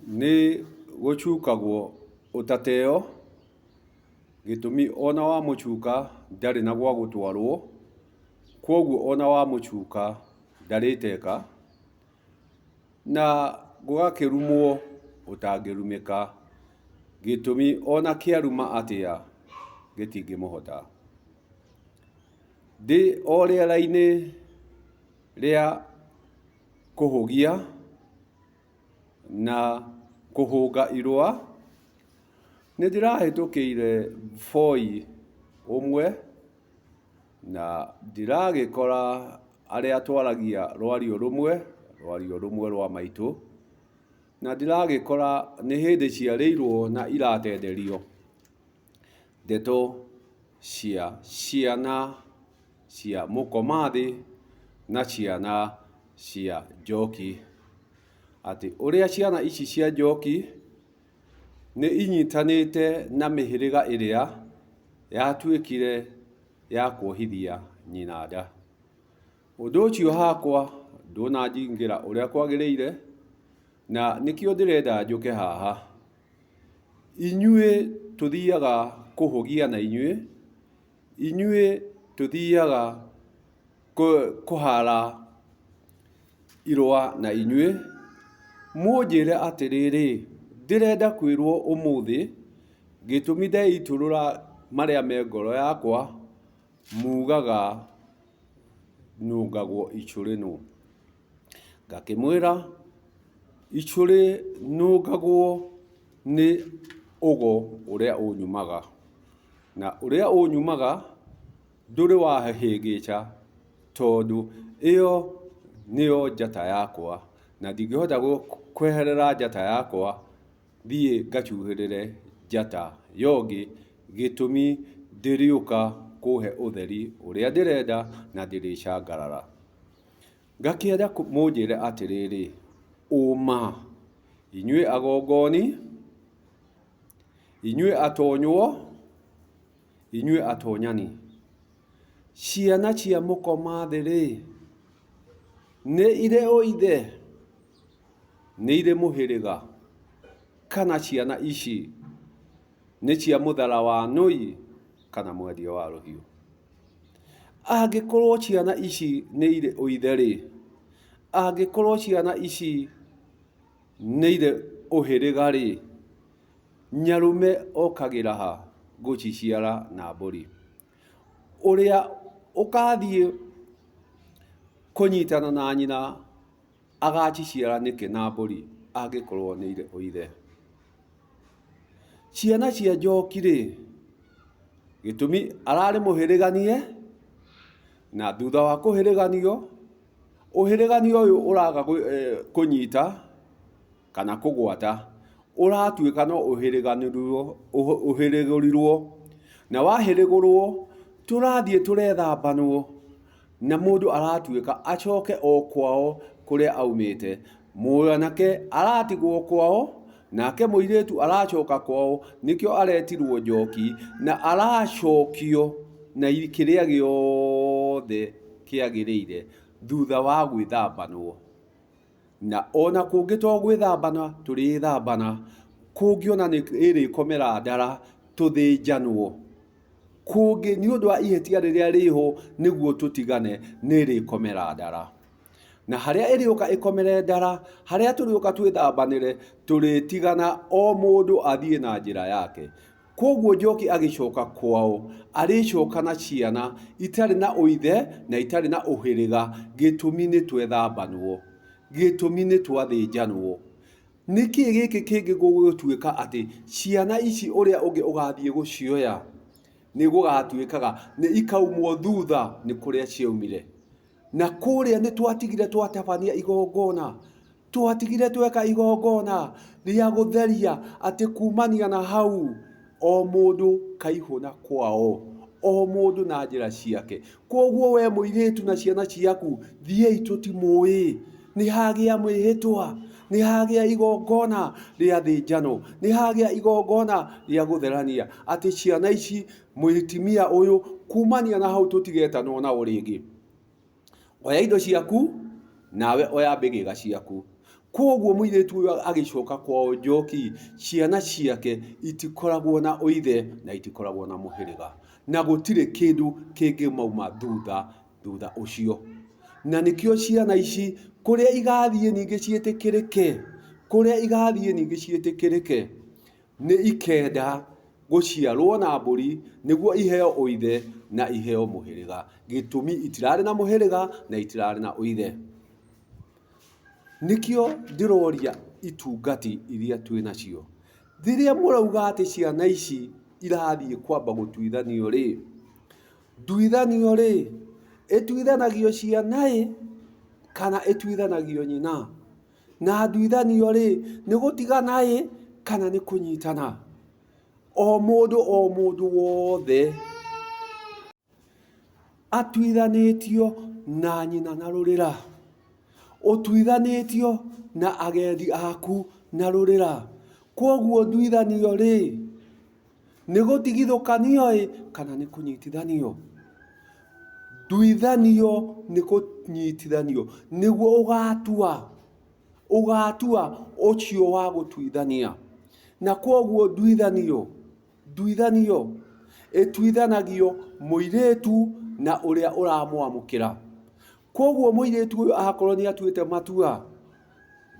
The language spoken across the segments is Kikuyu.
Nĩ gũcukagwo ũtateo, gĩtũmi ona wamũcuka ndarĩ na gwa gũtwarwo, kwoguo ona wamũcuka ndarĩteka, na gũgakĩrumwo ũtangĩrumĩka, gĩtũmi ona kĩaruma atĩa gĩtingĩmũhota. Ndĩ o rĩera-inĩ rĩa kũhũgia na kũhũnga irũa, nĩ ndĩrahĩtũkĩire boi ũmwe na ndĩragĩkora arĩa twaragia rwario rũmwe, rwario rũmwe rwa maitũ, na ndĩragĩkora nĩ hĩndĩ ciarĩirwo na iratenderio ndeto cia ciana cia mũkomathĩ na ciana cia njoki. Atĩ ũrĩa ciana ici cia njoki nĩ inyitanĩte na mĩhĩrĩga ĩrĩa yatuĩkire ya kuohithia nyina nda. Ũndũ ũcio hakwa ndũnanjingĩra ũrĩa kwagĩrĩire, na nĩkĩo ndĩrenda njũke haha. Inyuĩ tũthiaga kũhũgia na inyuĩ, inyuĩ tũthiaga kũhara irũa na inyuĩ, mũnjĩre atĩrĩrĩ, ndĩrenda kwĩrwo ũmũthĩ, gĩtũmi ndeitũrũra marĩa me ngoro yakwa, mugaga nungagwo icũrĩ nũ. Ngakĩmwĩra icũrĩ nungagwo nĩ ũgo ũrĩa ũnyumaga, na ũrĩa ũnyumaga ndũrĩ wahĩngĩca tondũ ĩyo nĩyo njata yakwa na ndingĩhota kweherera njata yakwa thiĩ ngacuhĩrĩre njata ya ũngĩ, gĩtũmi ndĩrĩũka kũhe ũtheri ũrĩa ndĩrenda na ndĩrĩcangarara. Ngakĩenda mũnjĩre atĩrĩrĩ, ũma inyuĩ agongoni, inyuĩ atonywo, inyuĩ atonyani, ciana cia mũkomathĩ-rĩ, nĩ irĩ ũithe? Nĩ irĩ mũhĩrĩga? Kana ciana ici nĩ cia mũthara wa nũi kana mwendia wa rũhiũ? Angĩkorwo ciana ici nĩ irĩ ũithe-rĩ, angĩkorwo ciana ici nĩ irĩ ũhĩrĩga-rĩ, nyarũme okagĩra ha gũciciara na mbũri? Ũrĩa ũkathiĩ kũnyitana na nyina agaciciara nĩkĩ na mbũri angĩkorwo nĩ irĩ ũithe? Ciana cia njoki-rĩ, gĩtũmi ararĩ mũhĩrĩganie, na thutha wa kũhĩrĩganio, ũhĩrĩganio ũyũ ũraga kũnyita kana kũgwata, ũratuĩka no ũhĩrĩganĩrirwo, ũhĩrĩgũrirwo, na wahĩrĩgũrwo, tũrathiĩ tũrethambanwo. Na mũndũ aratuĩka acoke o kwao kũrĩa aumĩte. Mwanake aratigwo kwao, nake mũirĩtu aracoka kwao, nĩkĩo aretirwo njoki, na aracokio na kĩrĩa gĩothe kĩagĩrĩire thutha wa gwĩthambanwo. Na ona kũngĩ to gwĩthambana tũrĩthambana, kũngĩ ona nĩ ĩrĩkomera ndara tũthĩnjanwo. Kũngĩ nĩ ũndũ wa ihĩtia rĩrĩa rĩho nĩguo tũtigane nĩ ĩrĩkomera ndara. Na harĩa ĩrĩũka ĩkomere ndara, harĩa tũrĩũka twĩthambanĩre, tũrĩtigana o mũndũ athiĩ na njĩra yake. Kwoguo Njoki agĩcoka kwao, arĩcoka na ciana itarĩ na ũithe na itarĩ na ũhĩrĩga, gĩtũmi nĩ twethambanwo, gĩtũmi nĩ twathĩnjanwo. Nĩ kĩĩ gĩkĩ kĩngĩ gũgũtuĩka atĩ ciana ici ũrĩa ũngĩ ũgathiĩ gũcioya nĩ gũgatuĩkaga nĩ ikaumwo thutha nĩ kũrĩa ciaumire. Na kũrĩa nĩ twatigire twatabania igongona, twatigire tweka igongona rĩa gũtheria atĩ kumania na hau o mũndũ kaihũ na kwao, o mũndũ na njĩra ciake. Kwoguo we mũirĩtu na ciana ciaku thiĩi tũtimũĩ. Nĩ hagĩa mwĩhĩtwa, nĩ hagĩa igongona rĩa thĩnjano, nĩ hagĩa igongona rĩa gũtherania, atĩ ciana ici, mũtumia ũyũ, kumania na hau tũtigetanwo nao rĩngĩ. Oya indo ciaku, nawe oya mbĩgĩga ciaku. Kwoguo mũirĩtu ũyũ agĩcoka kwao Njoki, ciana ciake itikoragwo na ũithe na itikoragwo na mũhĩrĩga. Na gũtirĩ kĩndũ kĩngĩmauma thutha thutha ũcio. Na nĩkĩo ciana ici kũrĩa igathiĩ ningĩ ciĩtĩkĩrĩke, kũrĩa igathiĩ ningĩ ciĩtĩkĩrĩke, nĩ ikenda gũciarwo na mbũri nĩguo iheo ũithe na iheo mũhĩrĩga. Gĩtũmi itirarĩ na mũhĩrĩga na itirarĩ na ũithe. Nĩkĩo ndĩroria itungati iria twĩ nacio, rĩrĩa mũrauga atĩ ciana ici irathiĩ kwamba gũtuithanio rĩ, nduithanio rĩ, ĩtuithanagio ciana ĩ, kana ĩtuithanagio nyina? Na nduithanio rĩ, nĩ gũtigana ĩ, kana nĩ kũnyitana? O mũndũ o mũndũ wothe Atuithanĩtio na nyina na rũrĩra. Ũtuithanĩtio na agendi aku na rũrĩra. Kwoguo nduithanio rĩ, nĩ gũtigithũkanio ĩ kana nĩ kũnyitithanio? Nduithanio nĩ kũnyitithanio nĩguo ũgatua, ũgatua ũcio wa gũtuithania. Na kwoguo nduithanio Nduithanio, ĩtuithanagio mũirĩtu na ũrĩa ũramwamũkĩra. Kwoguo mũirĩtu ũyũ akorwo nĩ atuĩte matua,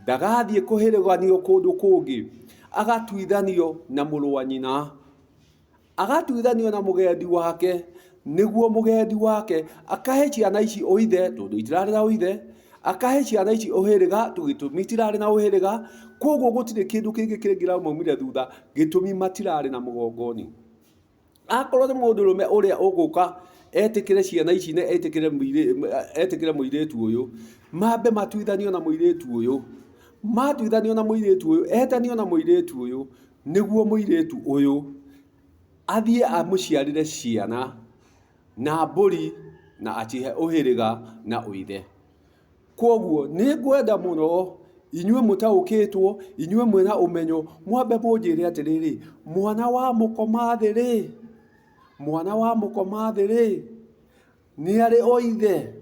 ndagathiĩ kũhĩrĩganio kũndũ kũngĩ, agatuithanio na mũrũ wa nyina. Agatuithanio na mũgendi wake, nĩguo mũgendi wake akahe ciana ici ũithe, tondũ itirarĩ na ũithe, akahe ciana ici ũhĩrĩga, gĩtũmi itirarĩ na ũhĩrĩga, koguo gũtirĩ kĩndũ kĩngĩ kĩngĩramaumire thutha, gĩtũmi matirarĩ na mũgongoni. Akorwo nĩ mũndũrũme ũrĩa ũgũka etĩkĩre ciana ici na etĩkĩre etĩkĩre mũirĩtu ũyũ, mambe matuithanio na mũirĩtu ũyũ, matuithanio na mũirĩtu ũyũ, etanio na mũirĩtu ũyũ, nĩguo mũirĩtu ũyũ athiĩ amũciarĩre ciana na mbũri na acihe ũhĩrĩga na ũithe. Kwoguo nĩ ngwenda mũno inyuĩ mũtaũkĩtwo, inyuĩ mwĩna ũmenyo, mwambe mũnjĩre atĩrĩrĩ, mwana wa mũkoma thĩ rĩ, mwana wa mũkoma thĩ rĩ, nĩ arĩ o ithe?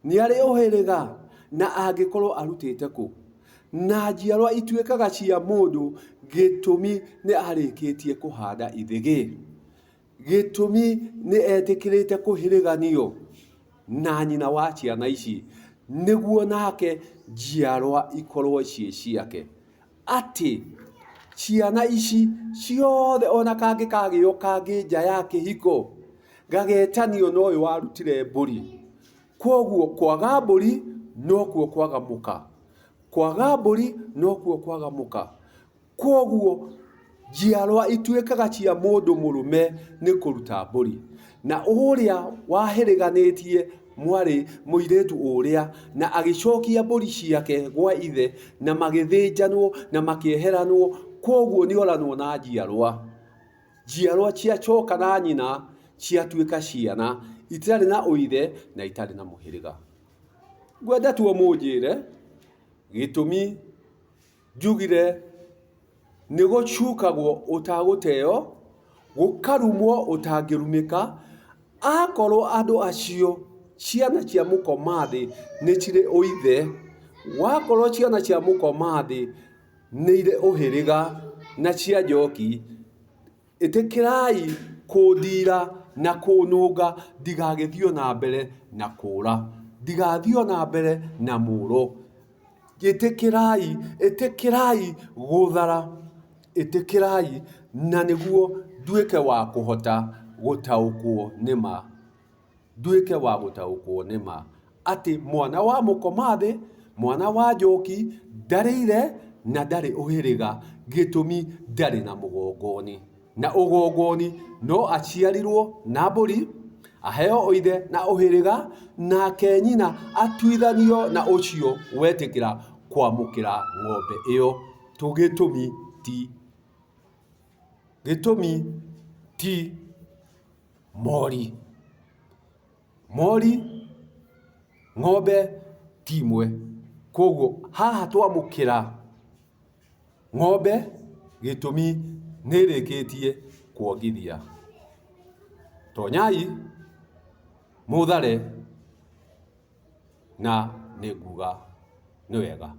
Nĩ arĩ ũhĩrĩga? Na angĩkorwo arutĩte kũ? Na njiarwa ituĩkaga cia mũndũ gĩtũmi nĩ arĩkĩtie kũhanda ithĩgĩ. Gĩtũmi nĩ etĩkĩrĩte kũhĩrĩganio na nyina wa ciana ici nĩguo nake njiarwa ikorwo ciĩ ciake. Atĩ ciana ici ciothe ona kangĩkagĩo kangĩ nja ya kĩhiko, gagetanio na ũyũ warutire mbũri. Kwoguo kwaga mbũri nokuo kwaga mũka. Kwaga mbũri nokuo kwaga mũka. Kwoguo njiarwa ituĩkaga cia mũndũ mũrũme nĩ kũruta mbũri. Na ũrĩa wahĩrĩganĩtie mwarĩ mũirĩtu ũrĩa na agĩcokia mbũri ciake gwa ithe na magĩthĩnjanwo na makĩeheranwo, kwoguo nĩ oranwo na njiarwa. Njiarwa ciacoka na nyina ciatuĩka ciana itarĩ na ũithe na itarĩ na mũhĩrĩga. Ngwenda tu mũnjĩre gĩtũmi Njugire nĩ gũcukagwo ũtagũteo, gũkarumwo ũtangĩrumĩka, akorwo andũ acio ciana cia mũkoma thĩ nĩ cirĩ ũithe, wakorwo ciana cia mũkoma thĩ nĩ irĩ ũhĩrĩga na cia njoki, ĩtĩkĩrai kũndira na kũnũnga ndigagĩthiĩ o na mbere na kũra, ndigathiĩ o na mbere na mũro. Ĩtĩkĩrai, ĩtĩkĩrai gũthara, ĩtĩkĩrai na nĩguo nduĩke wa kũhota gũtaũkwo nĩ ma. Nduĩke wa gũtaũkwo nĩ ma atĩ mwana wa mũkoma thĩ, mwana wa njoki ndarĩ ithe na ndarĩ ũhĩrĩga, gĩtũmi ndarĩ na mũgongoni. Na ũgongoni no aciarirwo na mbũri, aheo ithe na ũhĩrĩga, nake nyina atuithanio na ũcio wetĩkĩra kwamũkĩra ng'ombe ĩyo. Gĩtũmi ti, gĩtũmi ti mori. Mori, ng'ombe ti imwe. Koguo haha twamũkĩra ng'ombe gĩtũmi nĩ ĩrĩkĩtie kuongithia. Tonyai mũthare na nĩ nguga nĩ wega.